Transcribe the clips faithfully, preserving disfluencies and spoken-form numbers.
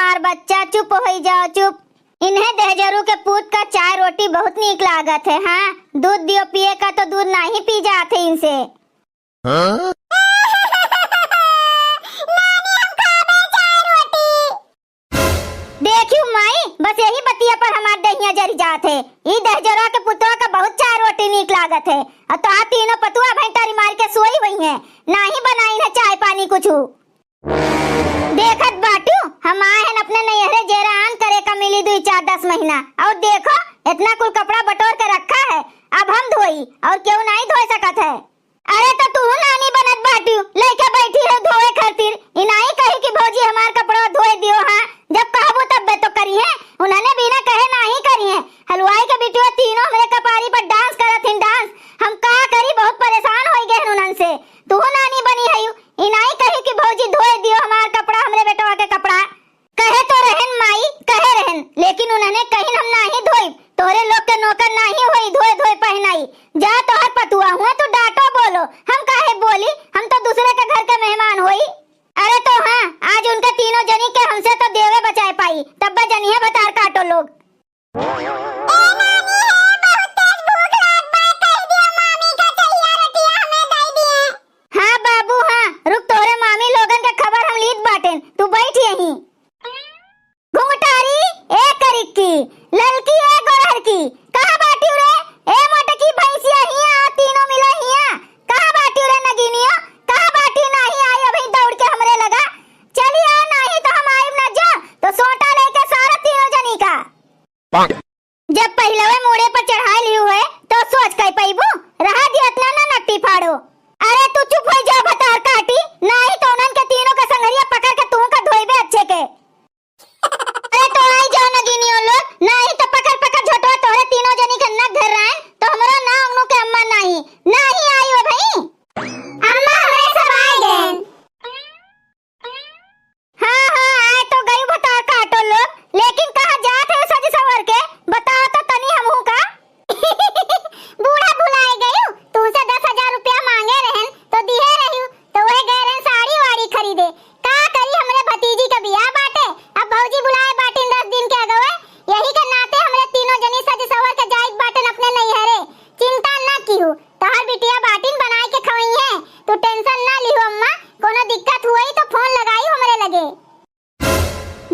हमार बच्चा, चुप होइ जाओ, चुप। इन्हें दहजरू के पूत का चाय रोटी बहुत नीक लागत है। हाँ, दूध दियो पिए का तो दूध नाहीं पी जात है इनसे। हाँ? नानी, हम खाबे चाय रोटी। देखियो माई, बस यही बतिया पर हमार देहिया जरि जात है। ई दहजरा के पुतवा का बहुत चाय रोटी नीक लागत है। अउर तोहार तीनों पतुआ भैंटारी मार के सोई हुई हैं, नाहीं बनाइन है चाय पानी कुछु। देखत बाटू, हम आए हन अपने नैहरे जेरा आन करे का मिली दुई चार दस महीना। अउर देखो, इतना कुल कपड़ा बटोर के रखा है, अब हम धोई अउर केहू नाहीं धोए सकत है। अरे तो तू नानी बनत बाटू, लइके बैठी है धोए खातिर। ई नाहीं कही कि भौजी हमार कपड़ा धोए दियो, हाँ, जब कहबू तब्बे तो करिहें, उन्हने बिना कहे नाहीं करिहें। हलवाई के बिटिया तीनों हमरे कपारी पर dance करत हिन dance, हम का करी, बहुत परेशान होइ गए हन उन्हन से। तू नानी बनी हयू, ई नाहीं कही कि भौजी धोए दियो हमार कपड़ा, हमरे बेटवा के कपड़ा। कहे तो रहन माई, कहे रहन, लेकिन उन्हने कहिन हम नाहीं धोइब, तोहरे लोग के नौकर नाहीं होई धोए धोए पहनाई। जा तोहर पतुआ हुआ तू डांटो बोलो, हम काहे बोली, हम तो दूसरे के घर के मेहमान होई। अरे तो हाँ, आज उनके तीनों जनी के हमसे तो देवे बचाए पाई, तब्बे जनिहे भतार काटो लोग। ए नानी है, बहुत तेज भूख लाग बा, कह दियो मामी का चहिया रोटिया हमें दे दिए। हाँ बाबू हाँ, रुक तोहरे मामी लोगन के खबर हम लीत बाटेन, तू बैठ यहीं। घुंघटारी, ए करिक्की, ललकी ए गोरहरकी, कहाँ बाटिउ रे? ए मोटकी भैंसिया हिया, तीनों मिला हिया, कहाँ बाटिउ रे नगिनियो? कहाँ बाटिउ? नाहीं आई अभी दौड़ के हमरे लगा, चली आओ, नाहीं तो हम आइब ना जो, तो सोटा लेके सारा तीनों जनी का। जब पहिलवे मूड़े पर चढ़ाई लिहू है, तो सोच कई पइबू? रहा दिया इतना ना नट्टी फाड़ो। अरे तू चुप होइ जा भतार काटी, नाहीं तो उन्हन के तीनों का संघरिया पकड़ के तू का धोइबे अच्छे के। अरे तो आई जाओ नगिनियो लोग, नाहीं तो पकड़ पकड़ झोटवा तोहरे तीनों जनी के नक घर रहे, तो हमरो ना उंगनू के अम्मा नाहीं, नाहीं आई हो भाई। अम्मा हमरे सब आए गए। हाँ, हाँ, आए तो गई भतार काटो लोग, लेकिन कहाँ जात है सज सवर के? बताओ तो तनी हमहू का। बूढ़ा भुलाए गयू, तुमसे दस हजार रुपया मांगे रहन तो दिहे रहियो, तो वह गए रहन साड़ी वाड़ी खरीदे। का करी, हमरे भतीजी का बियाह बाटे, अब भौजी बुलाए बाटिन दस दिन के अगवे, यही के नाते हमरे तीनों जनी सज सवर के जाइत बाटन अपने नैहरे। चिंता न किहू, तोहर बिटिया बाटिन बनाए के खवइहें, तू tension ना लिहू अम्मा, कोनो दिक्कत हुई तो फोन लगाई हमरे लगे।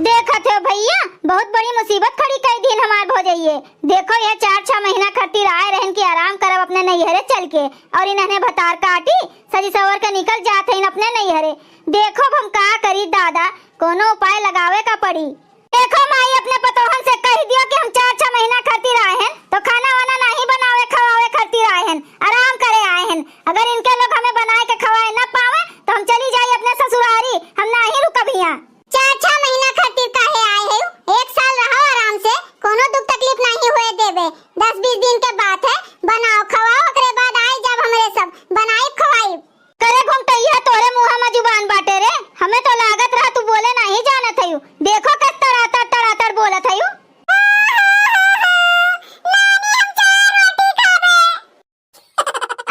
देखत हो भइया, बहुत बड़ी मुसीबत खड़ी कई दिन हमार भौजइये। देखो यह चार छह महीना खातिर आए रहन कि आराम करब अपने नैहरे चल के, और इन्हने भतार काटी सजी सवर के निकल जात हइन अपने नैहरे। देखो अब हम का करी दादा, कोनो उपाय लगावे का पड़ी। देखो माई, अपने पतोहन से कहि दियो कि हम चार छह महीना खातिर आए हन, तो खाना वाना नाहीं बनावे खवावे खातिर आए हन, आराम करे आए हन। अगर इनके लोग हमें बनाए के खवाए न पावे, तो हम चली जाई अपने ससुरारी, हम नाहीं रुकब हियां। चार छह महीना खातिर काहे आए हो? एक साल रहो आराम से, कोनो दुख तकलीफ नाहीं होए देबे। दस बीस दिन के बात है, बनाओ खवाओ, ओकरे बाद आए जब हमरे सब बनाई खवाई। करे घुंघटइया, तोहरे मुँह मा जुबान बाटे रे, हमें तो लागत रहा तू बोले नाहीं जानत हयू। देखो कस तड़ातड़ तड़ातड़ बोलत हयू।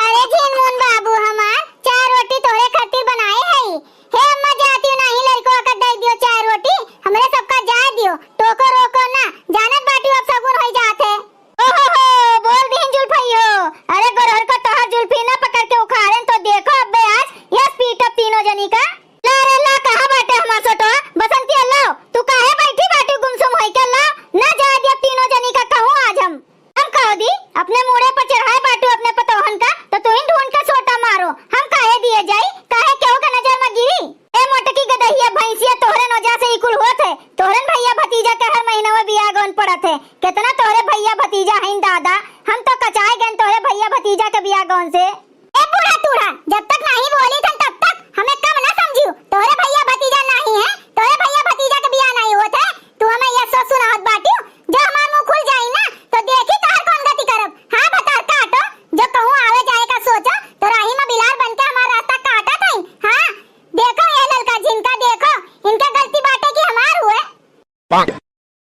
अरे झिनमुन बाबू हमार, चार रोटी तोहरे खातिर बनाए हई। हे अम्मा, जातियो नाहीं, लड़को का दे दियो चार रोटी, हमरे सबका जाए दियो, टोको रोको ना, जानत बाटियो अब सगुन होई जात है। ओहो हो, बोल दीन जुल्फई हो। अरे गोरहर का तोहार जुल्फी ना पकड़ के उखाड़ेन तो देखो अब्बे आज यस पीटब तीनों जनी का। ला रे ला, कहाँ बाटे हमार सोटवा? बसंती अल्लाह, तू काहे बैठी बाटू गुमसुम होई के? ला, ना जाए दिया तीनों जनी का कहूँ आज हम। हम कह दी, अपने मूड़े पर चढ़ाए बाटू अपने पतोहन का, तो तू ही ढूंढ के सोटा मारो। हम काहे दिए जाई, काहे केहू के नजर में गिरी? ए मोटकी गदहिया भैंसिया, तोहरे नोजा से ई कुल होत है। तोहरन भैया भतीजा के हर महीना में बियाह गौन पड़त है। कितना तोहरे भैया भतीजा हईन दादा, हम तो कचाए गए तोहरे भैया भतीजा के बियाह गौन से। ए बूढ़ा टूढ़ा, जब तक नाहीं बोली थन तब तक हमें कम ना समझियो। तोहरे भैया भतीजा नाहीं है, तोहरे भैया भतीजा के बियाह नाहीं होत है, तू हमें यह सोच सुनावत बाटियो, जो हमार मुंह खुल जाई ना, तो देखी तोहर कौन गति करब। हाँ, भतार काटो, जो कहूँ आवे जाए का सोचो, तो राही में बिलार बन के हमार रास्ता काटत हईन। हाँ, देखो ये ललका झिनका, देखो, इनके गलती बाटे कि हमार हुए।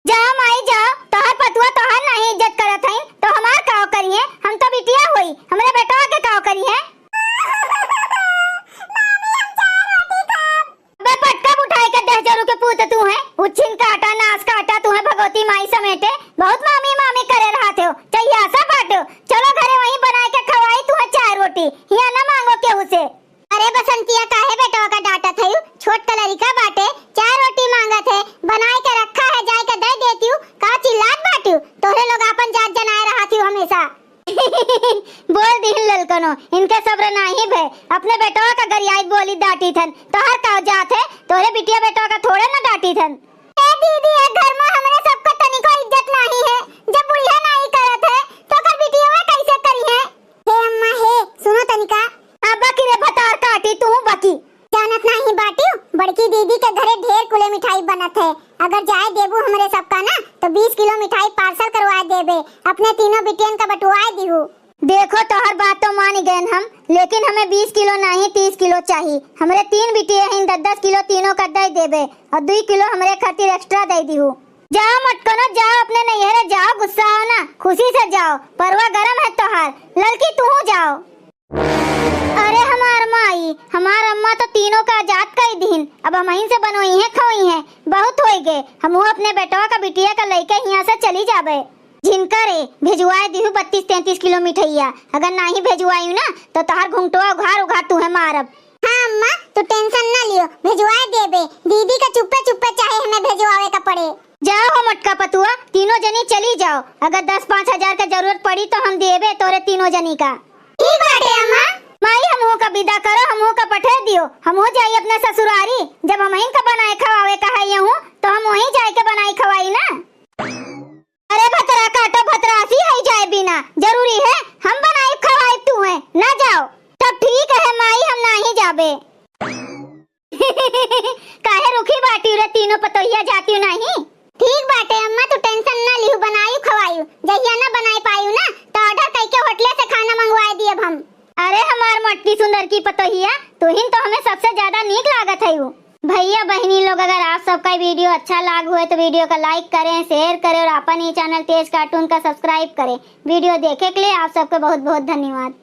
जाओ माई जाओ, तोहर पतुआ तोहर नाहीं इज्जत करत हईन, तो हमार काव करिहें? हम तो बिटिया होई, हमरे बेटवा के काव करिहें? अबे पटका उठाए के दे हजारू के पूत तू है, उच्छिन काटा, नास काटा तू है, भगवती माई समेटे, बहुत मामी मामी करे रहत हो, चाहिए आशा बाटो। चलो घरे वहीं बनाए के खवाई तू है चार रोटी, हिया ना मांगो केहू से। अरे बसंतिया, काहे बेटवा का डांटत हयू? छोट कलरिका बाटे, चार रोटी मांगत है, बनाए के रखा है, जाए के दे देती हूँ, का चिल्लात बाटू? तोहरे लोग आपन जात जनाए रहत हयू हमेशा। बोल दिहिन ललकनो, इनके सब्र नाही भे, अपने बेटवा का गरियाई बोली डांटी थन, तोहर का जात है, तोहरे बिटिया बेटवा का थोड़े ना डांटी थन। ए दीदी, ए घर में हमरे सबका तनिको इज्जत नाही है, जब बुढ़िया नाही करत है, तो ओकर बिटिया कैसे करी है? हे अम्मा, हे, सुनो तनिका। अब बकी रे भतार काटी, तू बकी। जानत नाही बाटियो, बड़की दीदी के घरे ढेर कुले मिठाई बनत है। अगर जाए देबू हमरे सबका ना, तो बीस किलो मिठाई पार्सल करवाए देबे। अपने तीनों बिटियन का बंटवाए दिहू। देखो, तोहर बात तो मान गए हम, लेकिन हमें बीस किलो नहीं, तीस किलो चाहिए। हमरे तीन बिटिया हैं, दस दस किलो तीनों का दे देबे और दुई किलो हमरे खातिर एक्स्ट्रा दे दिहू। जाओ मटकनो, जाओ अपने नैहरे जाओ, गुस्साओ ना, खुशी से जाओ, परवा गरम है तोहार। ललकी, तू जाओ। अरे हमार माई, हमार अम्मा तो तीनों का आजाद कई दीन, अब हमहिन से बनोई हैं, खवई हैं, बहुत होई गए। हमहू अपने बेटवा का बिटिया का लइके हियां से चली जाबे। झिनका रे, भेजवाए दिहू बत्तीस तैंतीस किलो मिठैया, अगर नाही भेजवायू ना तो तोहार घुंघटवा उघार उघार तुहे मारब। हाँ अम्मा, तू टेंशन ना लियो, भेजवाए देबे। दीदी का चुप्पे चुप्पे चाहे हमें भेजवावे का पड़े। जाओ हो मोटका पतुआ, तीनों जनी चली जाओ। अगर दस पाँच हजार का जरूरत पड़ी तो हम देबे तोरे तीनों जनी का। ठीक बाटे अम्मा। माई, हमहू का विदा करो, हमहू का पठे दियो, हमहू जाई अपने ससुरारी। जब हमहिन का बनाए खवावे का है यहू, तो हम वहीं जाए के बनाई खवाई ना। अरे भतरा काटो, भतरासी है जाए बिना, जरूरी है हम बनाई खवाई तू है, ना जाओ। तब ठीक है माई, हम नाही जाबे। काहे रुकी बाटी रे तीनों पतोहिया, जाती नाही? ठीक बाटे अम्मा, तू टेंशन ना लिहू, बनायू खवायू। जहिया ना बनाई पायू ना, तो ऑर्डर कइके होटले से खाना मंगवाए दियब हम। अरे हमार मोटकी सुंदर की पतोहिया, तुहिन तो हमें सबसे ज्यादा नीक लागत है। भैया बहिनी लोग, अगर आप सबका वीडियो अच्छा लाग हुए तो वीडियो का लाइक करें, शेयर करें और अपन ही चैनल तेज कार्टून का सब्सक्राइब करें। वीडियो देखे के लिए आप सबको बहुत बहुत धन्यवाद।